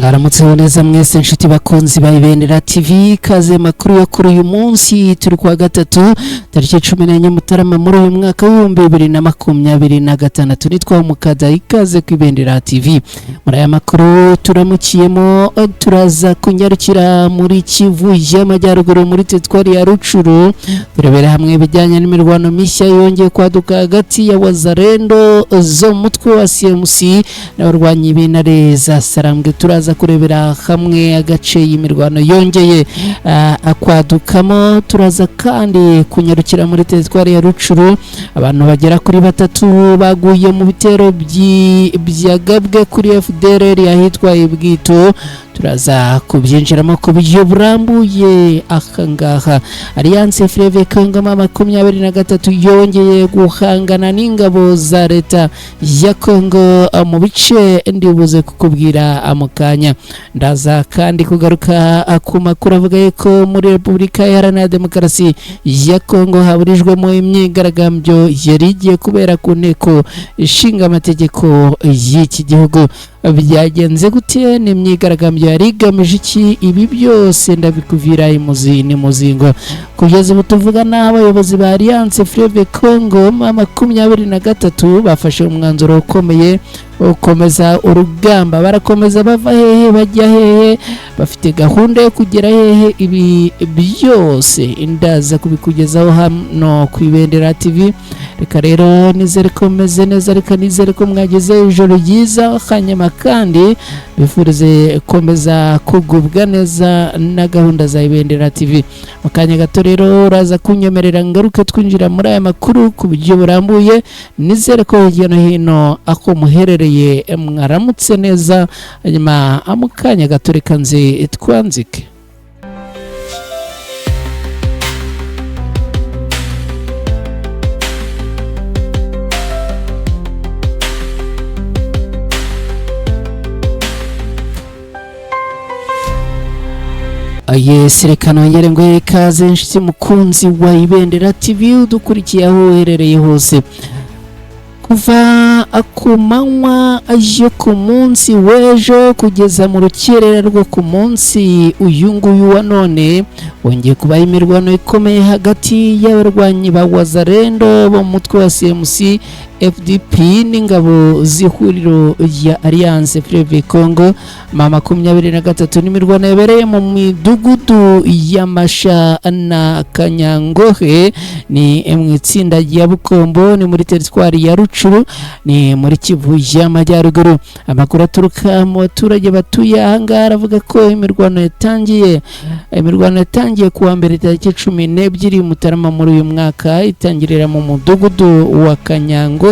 Mwaramutseho neza mwese nshuti bakunzi ba Ibendera TV, kaze makuru yo kuri uyu munsi. Turi kuwa gatatu tariki 14 Mutarama muri uyu mwaka w'2026. Nitwa Umukada, ikaze ku Ibendera TV. Muri aya makuru turamukiyemo, turaza kunyarukira muri Kivu y'Amajyaruguru muri teritwari ya Rucuru, turebera hamwe ibijyanye n'imirwano mishya yongeye kwaduka hagati ya Wazalendo zo mu mutwe wa CMC n'abarwanyi b'intare za Sarambwe. Turaza kurebera hamwe agace y'imirwano yongeye kwadukamo. Turaza kandi kunyarukira muri teritwari ya Rucuru, abantu bagera kuri batatu baguye mu bitero byagabwe kuri FDLR ahitwa Ibwito. Turaza kubyinjiramo ku buryo burambuye. Ahangaha Alliance Fleuve Congo 23 yongeye guhangana n'ingabo za leta ya Congo mu bice ndibuze kukubwira mu kanya. Ndaza kandi kugaruka ku makuru avuga yuko muri Repubulika Iharanira Demokarasi ya Congo haburijwemo imyigaragambyo yari igiye kubera ku nteko ishinga amategeko y'iki gihugu. Byagenze gute? Ni imyigaragambyo yari igamije iki? Ibi byose ndabikuvira imuzi n'imuzingo. Kugeza ubu tuvugana, abayobozi ba Alliance Fleuve Congo 23 bafashe umwanzuro ukomeye ukomeza urugamba. Barakomeza bava hehe bajya hehe? Bafite gahunda yo kugera hehe? Ibi byose ndaza kubikugezaho hano ku Ibendera TV. Reka rero nizere ko meze neza, reka nizere ko mwageze ijoro ryiza, hanyuma kandi bifurize komeza kugubwa neza na gahunda za Ibendera TV. Mu kanya gato rero uraza kunyemerera ngaruke twinjira muri aya makuru ku buryo burambuye. Nizere ko hirya no hino aho muherereye mwaramutse neza, hanyuma mu kanya gato reka nze twanzike. Yes, reka nongere ngo ikaze inshuti mukunzi wa Ibendera TV udukurikiye aho uherereye hose. Kuva ku manywa yo ku munsi w'ejo kugeza mu rukerera rwo ku munsi uyu nguyu wa none, wongeye kubaho imirwano ikomeye hagati y'abarwanyi ba Wazalendo bo mu mutwe wa CMC FDP n'ingabo z'ihuriro rya Alliance Fleuve Congo 23. N'imirwano yabereye mu midugudu y'Amasha na Kanyangohe, ni mu itsinda rya Bukombo, ni muri teritwari ya Rucuru, ni muri Kivu y'Amajyaruguru. Amakuru aturuka mu baturage batuye ahangaha aravuga ko imirwano yatangiye kuwa mbere tariki 12 Mutarama muri uyu mwaka, itangirira mu mudugudu wa Kanyangohe,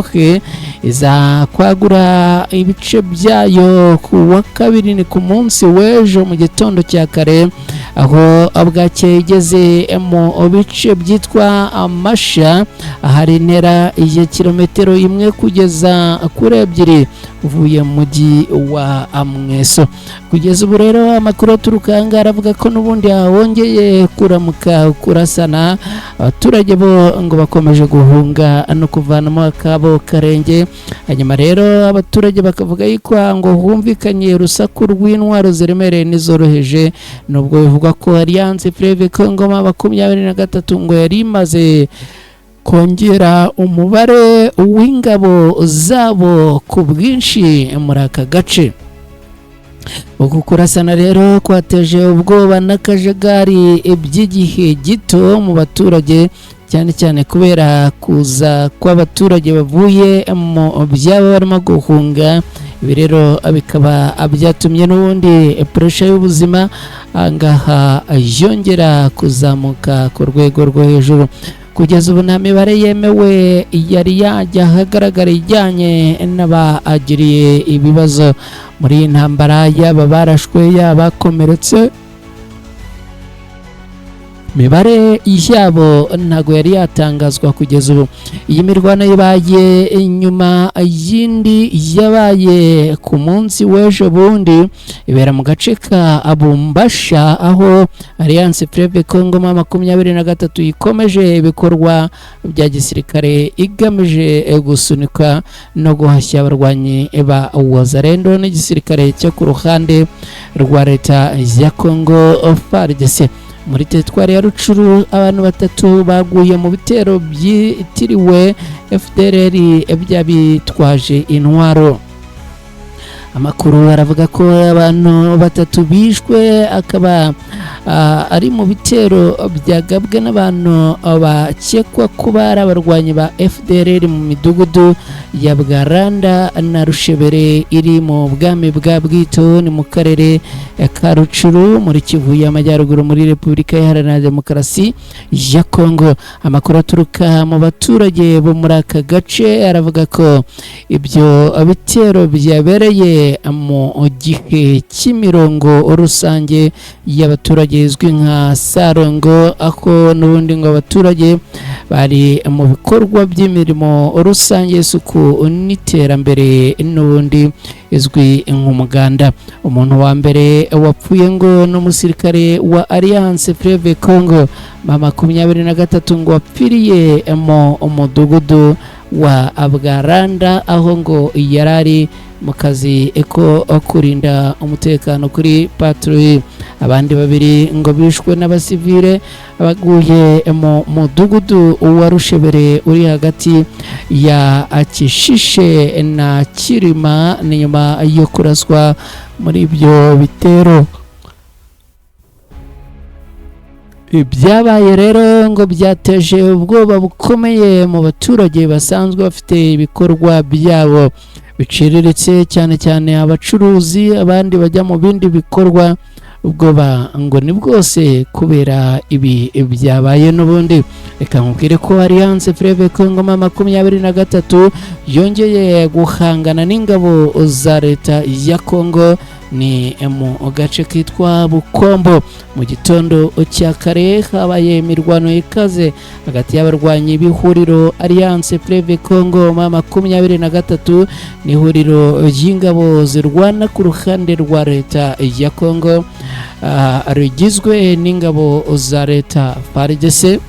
iza kwagura ibice byayo ku wa kabiri, ni ku munsi w'ejo mu gitondo cya kare, aho bwakeye igeze mu bice byitwa Amasha, ahari intera ya kilometero 1 kugeza kuri 2 uvuye mu mujyi wa Mweso. Kugeza ubu rero amakuru aturuka ahangaha aravuga ko n'ubundi hongeye kuramuka kurasana. Abaturage bo ngo bakomeje guhunga no kuvanamo akabo karenge. Hanyuma rero abaturage bakavuga yuko ngo humvikanye urusaku rw'intwaro ziremereye n'izoroheje, nubwo bivugwa ko Alliance Fleuve Congo 23 ngo yari imaze kongera umubare w'ingabo zabo ku bwinshi muri aka gace. Uku kurasana rero kwateje ubwoba n'akajagari by'igihe gito mu baturage, cyane cyane kubera kuza kw'abaturage bavuye mu byabo barimo guhunga. Ibi rero bikaba byatumye n'ubundi pressure y'ubuzima ahangaha yongera kuzamuka ku rwego rwo hejuru. Kugeza ubu nta mibare yemewe yari yajya ahagaragara ijyanye n'abagiriye ibibazo muri iyi ntambara, yaba barashwe, yaba bakomeretse. Imibare yabo ntago yari yatangazwa kugeza ubu. Iyi mirwano yabaye nyuma y'indi yabaye ku munsi w'ejo bundi, ibera mu gace ka Abumbasha, aho Alliance Fleuve Congo M23 ikomeje ibikorwa bya gisirikare igamije gusunika no guhashya abarwanyi ba Wazalendo n'igisirikare cyo ku ruhande rwa leta ya Congo FARDC. Muri teritwari ya Rucuru, abantu batatu baguye mu bitero byitiriwe FDLR byabitwaje intwaro. Amakuru aravuga ko abantu batatu bishwe, akaba ari mu bitero byagabwe n'abantu bakekwa kuba ari abarwanyi ba FDLR mu midugudu ya Bwaranda na Rushebere iri mu bwami bwa Bwito, ni mu karere ka Rucuru muri Kivu y'Amajyaruguru, muri Repubulika Iharanira Demokarasi ya Kongo. Amakuru aturuka mu baturage bo muri aka gace aravuga ko ibyo bitero byabereye mu gihe cy'imirongo rusange y'abaturage izwi nka Sarongo, aho n'ubundi ngo abaturage bari mu bikorwa by'imirimo rusange y'isuku n'iterambere, n'ubundi izwi nk'umuganda. Umuntu wa mbere wapfuye ngo n'umusirikare wa Alliance Fleuve Congo M23, ngo wapfiriye mu mudugudu wa Bwaranda, aho ngo yarari mu kazi ko kurinda umutekano kuri patrouille. Abandi babiri ngo bishwe n'abasivile baguye mu mudugudu wa Rushebere uri hagati ya Kishishe na Kirima, ni nyuma yo kuraswa muri ibyo bitero. Ibyabaye rero ngo byateje ubwoba bukomeye mu baturage basanzwe bafite ibikorwa byabo biciriritse, cyane cyane abacuruzi, abandi bajya mu bindi bikorwa. Ubwoba ngo ni bwose kubera ibi byabaye. N'ubundi reka nkubwire ko Alliance Fleuve Congo M23 yongeye guhangana n'ingabo za leta ya Congo, ni mu gace kitwa Bukombo. Mu gitondo cya kare habaye imirwano ikaze hagati y'abarwanyi b'ihuriro Alliance Fleuve Congo M23 n'ihuriro ry'ingabo zirwana ku ruhande rwa leta ya Congo, rigizwe n'ingabo za leta FARDC,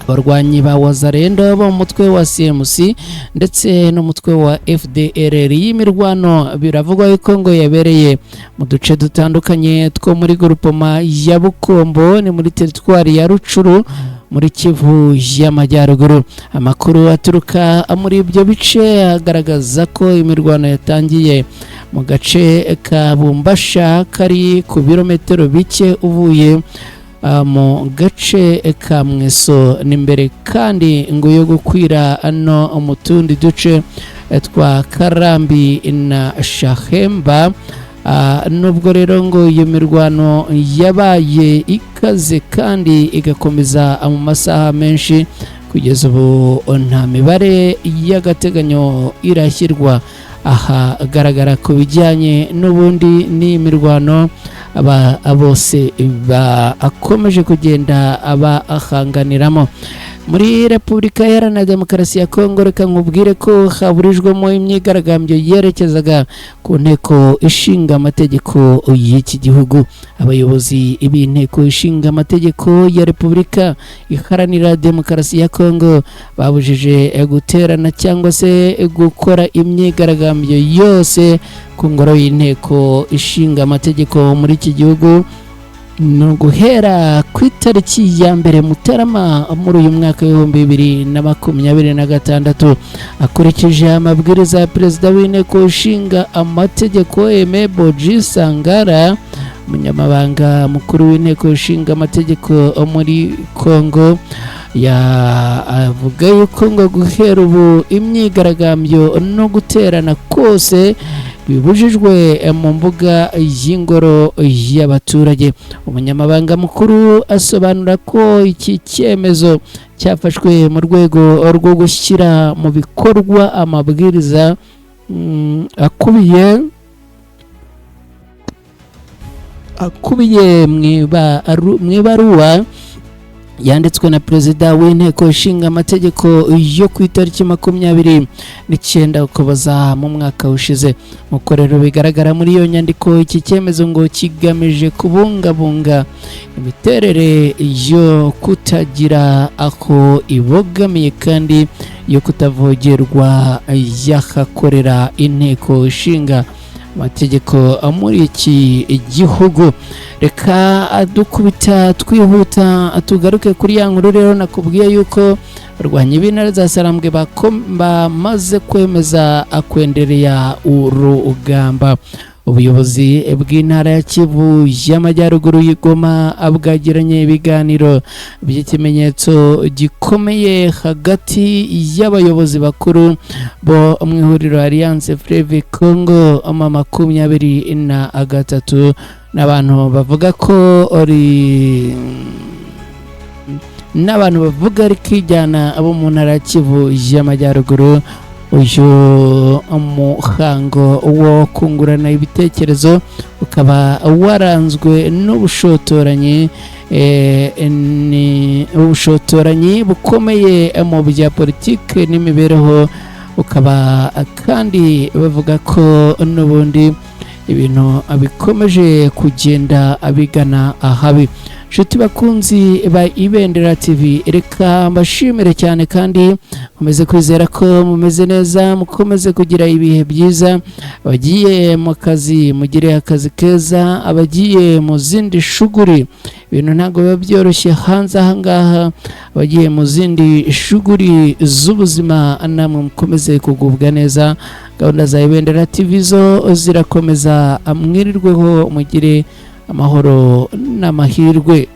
abarwanyi ba Wazalendo bo mu mutwe wa CMC ndetse n'umutwe wa FDLR. Y'imirwano biravugwa yuko ngo yabereye mu duce dutandukanye two muri grupoma ya Bukombo, ni muri teritwari ya Rucuru muri Kivu y'Amajyaruguru. Amakuru aturuka muri ibyo bice agaragaza ko imirwano yatangiye mu gace ka Bumbasha kari ku birometero bike uvuye mu gace ka Mweso, ni mbere kandi ngo yo gukwira no mu tundi duce twa Karambi na Shahemba. Nubwo rero ngo iyo mirwano yabaye ikaze kandi igakomeza mu masaha menshi, kugeza ubu nta mibare y'agateganyo irashyirwa ahagaragara ku bijyanye n'ubundi n'imirwano aba bose bakomeje kugenda abahanganiramo. Muri Repubulika Iharanira Demokarasi ya Kongo, reka nkubwire ko haburijwemo imyigaragambyo yerekezaga ku nteko ishinga amategeko y'iki gihugu. Abayobozi b'inteko ishinga amategeko ya Repubulika Iharanira Demokarasi ya Kongo babujije guterana cyangwa se gukora imyigaragambyo yose ku ngoro y'inteko ishinga amategeko muri iki gihugu, ni uguhera ku itariki ya 1 Mutarama muri uyu mwaka 2026. Akurikije amabwiriza ya perezida w'inteko ishinga amategeko Aime Boji Sangara, umunyamabanga mukuru w'inteko ishinga amategeko muri Kongo, yavuga yuko ngo guhera ubu imyigaragambyo no guterana kose bibujijwe mu mbuga y'ingoro y'abaturage. Umunyamabanga mukuru asobanura ko iki cyemezo cyafashwe mu rwego rwo gushyira mu bikorwa amabwiriza akubiye mu ibaruwa Yanditswe na Perezida w'Inteko Ishinga Amategeko yo ku itariki 29 Ukuboza mu mwaka ushize. Nk'uko rero bigaragara muri iyo nyandiko, iki cyemezo ngo kigamije kubungabunga imiterere yo kutagira aho ibogamiye kandi yo kutavogerwa y'ahakorera Inteko Ishinga Amategeko muri iki gihugu. Reka dukubita twihuta tugaruke kuri ya nkuru rero nakubwiye yuko abarwanyi b'Intare za Sarambwe bamaze kwemeza kwendereya urugamba. Ubuyobozi bw'Intara ya Kivu y'Amajyaruguru y'Igoma bwagiranye ibiganiro by'ikimenyetso gikomeye hagati y'abayobozi bakuru bo mu ihuriro Alliance Fleuve Congo M23 n'abantu bavuga ko ri n'abantu bavuga rikijyana abo mu Ntara ya Kivu y'Amajyaruguru. Uyu muhango wo kungurana ibitekerezo ukaba waranzwe n'ubushotoranyi, ni ubushotoranyi bukomeye mu bya politiki n'imibereho, ukaba kandi bavuga ko n'ubundi ibintu bikomeje kugenda bigana ahabi. Inshuti bakunzi ba Ibendera TV, reka mbashimire cyane kandi mukomeze kwizera ko mumeze neza, mukomeze kugira ibihe byiza. Abagiye mu kazi, mugire akazi keza. Abagiye mu zindi shuguri, ibintu ntabwo biba byoroshye hanze aha ngaha, abagiye mu zindi shuguri z'ubuzima namwe mukomeze kugubwa neza. Gahunda za Ibendera TV zo zirakomeza. Mwirirweho, mugire amahoro n'amahirwe.